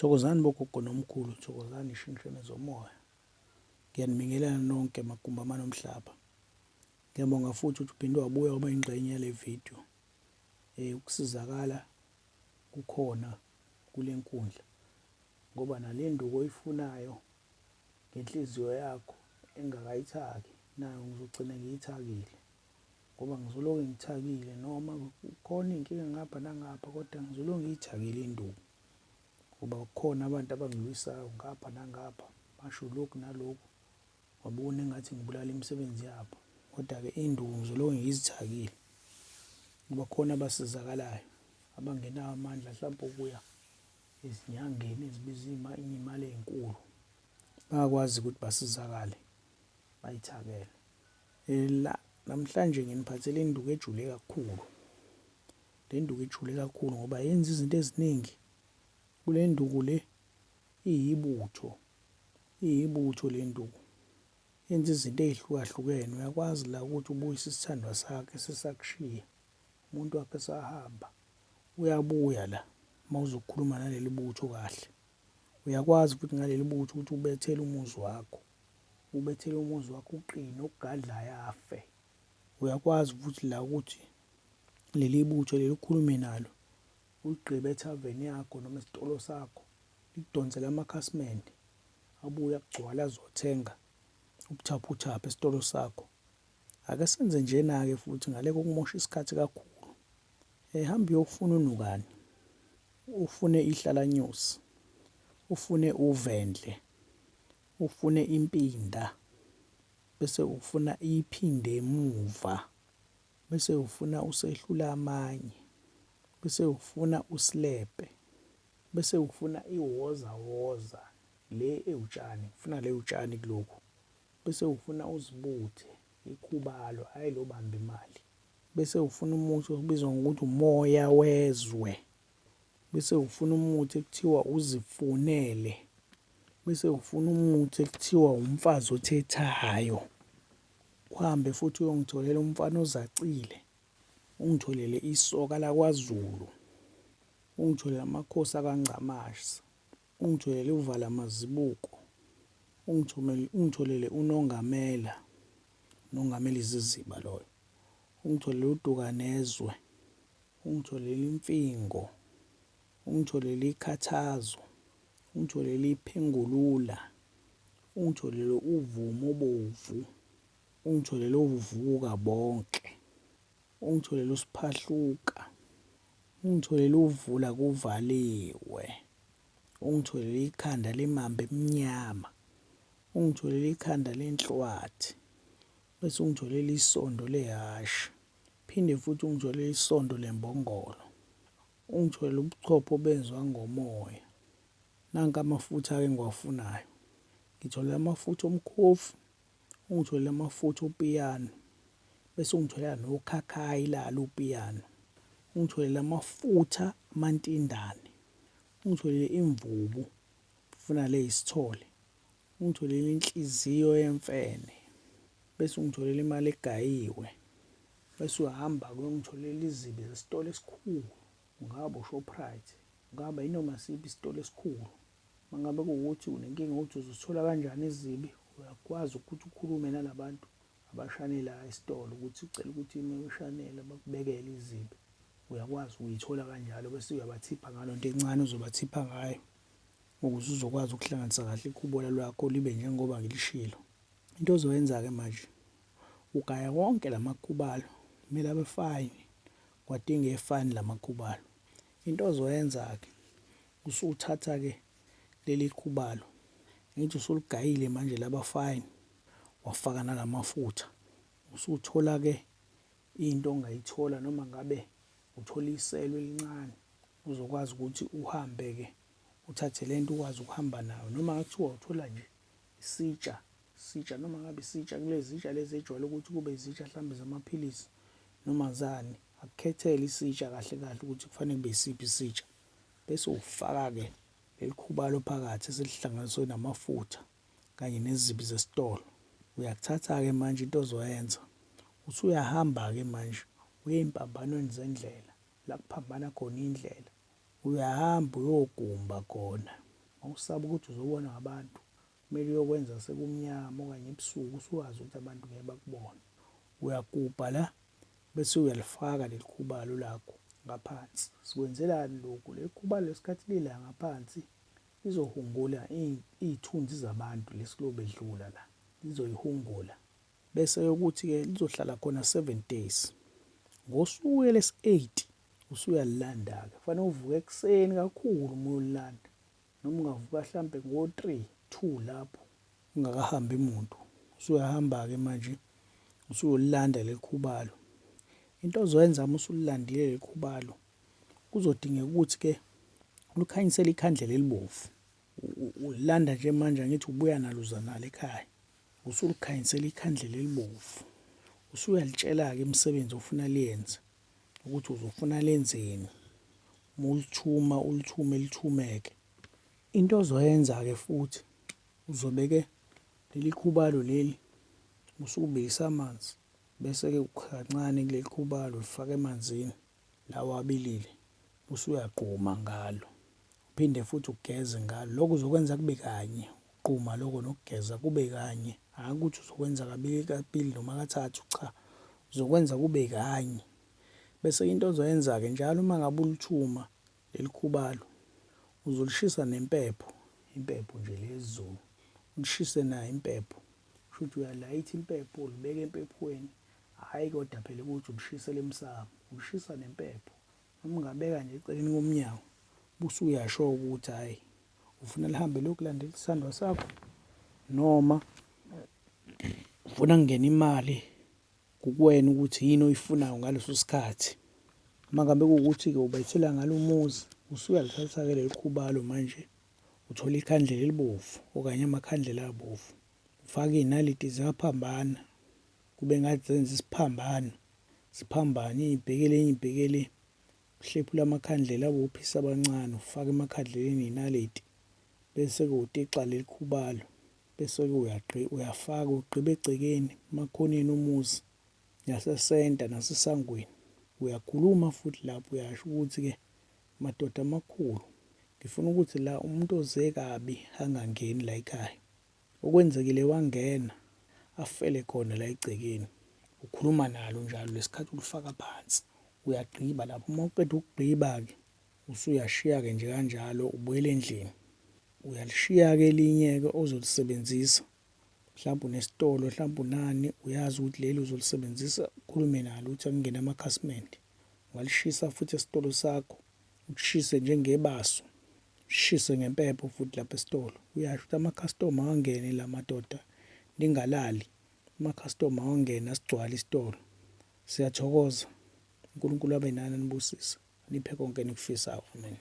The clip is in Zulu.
Thokozani bogogo nomkhulu, thokozani shinshane zomoya. Ngiyanibingelela nonke magumbi amane omhlaba. Ngiyabonga futhi ukuthi uphinde wabuya waba ingxenye yale video. Ukusizakala kukhona kule nkundla ngoba nale nduku oyifunayo ngenhliziyo yakho engakayithaki nayo ngizogcina ngiyithakile ngoba ngizoloke ngithakile noma kukhona iy'nkinga ngapha nangapha kodwa ngizoloke ngiyithakile induku ngoba kukhona abantu abangilwisayo ngapha nangapha basho lokhu nalokhu wabona engathi ngibulala imisebenzi yabo kodwa-ke iy'nduku ngizoloke ngizithakile ngoba khona abasizakalayo abangenawo amandla mhlawumpe okuya ezinyangeni ezibiza iy'mali ey'nkulu bayakwazi ukuthi basizakale bayithakele. La namhlanje nginiphathele induku ejule kakhulu. Le nduku ijule kakhulu ngoba yenza izinto eziningi. Kule nduku le iyibutho, iyibutho le nduku. Yenza izinto ey'hlukahlukene. Uyakwazi la ukuthi ubuyise isithandwa sakho esesakushiya, umuntu wakho esahamba. Uyabuya la uma uzokhuluma naleli butho kahle. Uyakwazi futhi ngaleli butho ukuthi ubethele umuzi wakho, ubethele umuzi wakho uqine okugadlayo afe. Uyakwazi futhi la ukuthi leli butho leli ukhulume nalo uligqibe ethaveni yakho noma esitolo sakho likudonsele amakhasimende abuye akugcwale azothenga ubuthaphuthaphu esitolo sakho. Ake senze njena-ke futhi ngale kokumosha isikhathi kakhulu. Hamba uyofuna unukani, ufune ihlalanyosi, ufune uvendle, ufune impinda, bese ufuna iphindemuva, bese ufuna usehlula amanye, bese ufuna usilepe, bese ufuna iwoza woza le ewutshani, ufuna le ewutshani kulokhu, bese ufuna uzibuthe ikhubalo hhayi lo bamba imali. Bese ufuna umuthi obizwa ngokuthi umoya wezwe. Bese ufuna umuthi ekuthiwa uzifunele. Bese ufuna umuthi ekuthiwa umfazi othethayo. Uhambe futhi uyongitholela umfana ozacile. Ungitholele isoka lakwaZulu. Ungitholele amakhosi akaNgcamashe. Ungitholele uValamazibuko. Ungitholele uNongamela. Nongamela iziziba loyo. Ungitholele uDukanezwe. Ungitholele imfingo. Ungitholele ikhathazo. Ungitholele iphengulula. Ungitholele uvumo obovu. Ungitholele uvuka bonke. Ungitholele uSiphahluka. Ungitholele uvula kuvaliwe. Ungitholele ikhanda lemamba emnyama. Ungitholele ikhanda lenhlwathi. Bese ungitholele isondo lehhashi. Phinde futhi ungitholele isondo lembongolo. Ungitholele ubuchopho obenziwa ngomoya. Nanka amafutha-ke engiwafunayo. Ngitholele amafutha omkhovu, ungitholele amafutha opiyano, bese ungitholela nokhakhayi lalo upiyano. Ungitholele amafutha amantindane. Ungitholele imvubu, ngifuna le isithole. Ungitholele inhliziyo yemfene. Bese ungitholela imali egayiwe. Bese uyahamba uyongitholela izibi zesitolo esikhulu. Kungaba uShoprite, kungaba yinoma siphi isitolo esikhulu. Uma ngabe kuwukuthi unenkinga yokuthi uzozithola kanjani izibi, uyakwazi ukuthi ukhulume nalabantu abashanelayo esitolo ukuthi ucela ukuthi uma ushanela bakubekele izibi. Uyakwazi ukuyithola kanjalo bese uyabathipha ngalo nto encane ozobathipha ngayo ukuze uzokwazi ukuhlanganisa kahle ikhubola lwakho libe njengoba ngilishilo. Into ozoyenza-ke manje ugaya wonke la makhubalo kumele abe fine, ngiwadinga efani la makhubalo. Into ozoyenza-ke usuthatha-ke leli khubalo ngithi usuligayile manje laba fine wafaka nalamafutha usuthola-ke into ongayithola noma ngabe uthola iselo elincane uzokwazi ukuthi uhambe-ke uthathe lento ukwazi ukuhamba nayo noma kuthiwa uthola nje isitsha isitsha noma ngabe isitsha kulezi zitsha lezi ejwayele ukuthi kube izitsha mhlawumbe zamaphilisi noma zani akukhethele isitsha kahle kahle ukuthi kufanele kube isiphi isitsha bese ufaka-ke leli khubalo phakathi eselihlanganiswe namafutha kanye nezibi zesitolo. Uyakuthatha-ke manje into ozoyenza usuyahamba-ke manje uye ey'mpambanweni zendlela la kuphambana khona indlela. Uyahamba uyogumba khona. Mawusaba ukuthi uzobonwa ngabantu, kumele uyokwenza sekumnyama okanye ebusuku usuwazi ukuthi abantu ngeke bakubone. Uyagubha la bese uyalifaka leli khubalo lakho ngaphansi. Sikwenzelani lokhu? Leli khubalo lesikhathi lila ngaphansi lizohungula iy'thunzi zabantu lesilobe dlula la, lizoyihungula. Bese yokuthi-ke lizohlala khona 7 days. Ngosuku lesi-8 usuyalilanda-ke. Kufanele uvuke ekuseni kakhulu uma uyolilanda. Noma ungavuka hlampe ngo-3, 2 lapho ungakahambi muntu. Usuyahamba-ke manje usuyolilanda leli khubalo. Into ozoyenza uma usulilandile leli khubalo kuzodingeka ukuthi-ke ulikhanyisele ikhandlela elibovu. Ulilanda nje manje angithi ubuya nalo uza nalo ekhaya. Usulikhanyisela ikhandlela elibovu. Usuyalitshela-ke imisebenzi ofuna liyenze ukuthi uzofuna lenzeni. Uma ulithuma ulithume lithumeke. Into ozoyenza-ke futhi uzobe-ke leli khubalo leli usubilisa amanzi bese-ke ukha kancane kuleli khubalo ulifake emanzini lawa abilile usuyagquma ngalo. Uphinde futhi ugeze ngalo. Lokho uzokwenza kube kanye, ukugquma lokho nokugeza kube kanye. Hhayi ukuthi uzokwenza kabili kabili noma kathathu, cha. Uzokwenza kube kanye. Bese into ozoyenza-ke njalo uma ngabe ulithuma leli khubalo, uzolishisa nempepho, impepho nje le yesiZulu. Ulishise nayo impepho. Kusho ukuthi uyalayitha impepho, ulibeka empephweni. Hhayi kodwa phela ukuthi ulishisela emsamo, ulishisa nempepho. Noma ungabeka nje eceleni komnyango, ubusuyasho ukuthi hhayi ufuna lihambe liyokulandela isithandwa sakho noma ufuna kungena imali kukuwena ukuthi yini oyifunayo ngaleso sikhathi. Uma ngabe kuwukuthi-ke ubethela ngalo umuzi, usuyalithatha-ke leli khubalo manje, uthole ikhandlela elibovu okanye amakhandlela abovu, ufake iy'naliti ziyaphambana, kube ngathi zenza isiphambano, ziphambane ibheke le enye ibheke le. Uhlephule amakhandlela abe ophisi abancane, ufake emakhandleleni iy'naliti, bese-ke utixa leli khubalo. Bese-ke uyafaka ugqiba egcekeni emakhoneni omuzi nasesenta nasesangweni. Uyakhuluma futhi lapho uyasho ukuthi-ke madoda amakhulu ngifuna ukuthi la umuntu oze kabi angangeni la ekhaya. Okwenzekile wangena afele khona la egcekeni. Ukhuluma nalo njalo lesikhathi ulifaka phansi. Uyagqiba lapho uma uqeda ukugqiba-ke usuyashiya-ke nje kanjalo ubuyela endlini. Uyalishiya-ke elinye-ke ozolisebenzisa mhlawumbe unesitolo mhlawumbe unani uyazi ukuthi leli uzolisebenzisa ukhulume nalo ukuthi akungene amakhasimende. Ungalishisa futhi esitolo sakho ukushise njengebaso ushise ngempepho futhi lapha esitolo. Uyasho ukuthi amakhastoma awangene la madoda ningalali amakhastoma awangene asigcwale isitolo. Siyathokoza uNkulunkulu abe nani anibusise aniphe konke enikufisayo. Amen.